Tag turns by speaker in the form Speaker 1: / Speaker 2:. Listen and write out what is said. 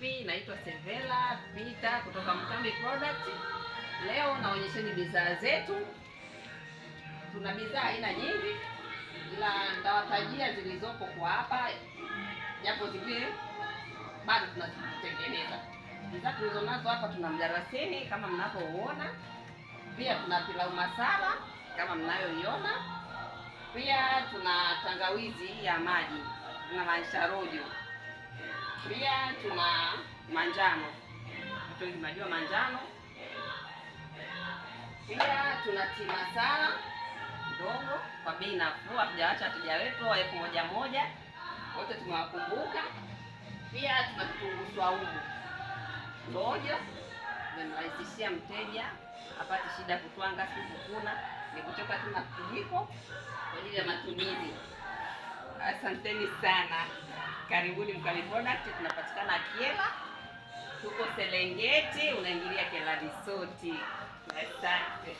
Speaker 1: Naitwa Sevela Peter kutoka Mkambi Product. Leo naonyesheni bidhaa zetu. Tuna bidhaa aina nyingi, ila nitawatajia zilizopo kwa hapa, japo zingine bado tunazitengeneza. Bidhaa tulizonazo hapa, tuna mdalasini kama mnavyouona, pia tuna pilau masala kama mnayoiona, pia tuna tangawizi ya maji, tuna maanisha rojo, pia tuna manjano, watu wengi mnajua manjano. Pia tuna tea masala ndogo kwa bei nafuu, hatujaacha wateja wetu wa 1000 moja, wote tumewakumbuka. Pia tuna kitunguu swaumu rojo, inamrahisishia mteja apate shida kutwanga, si kukuna, ni kutoka tu na kijiko kwa ajili ya matumizi. Asanteni sana, karibuni Mkambi Product. Tunapatikana Kyela, tuko Serengeti, unaingilia Kyela Resort. Asante.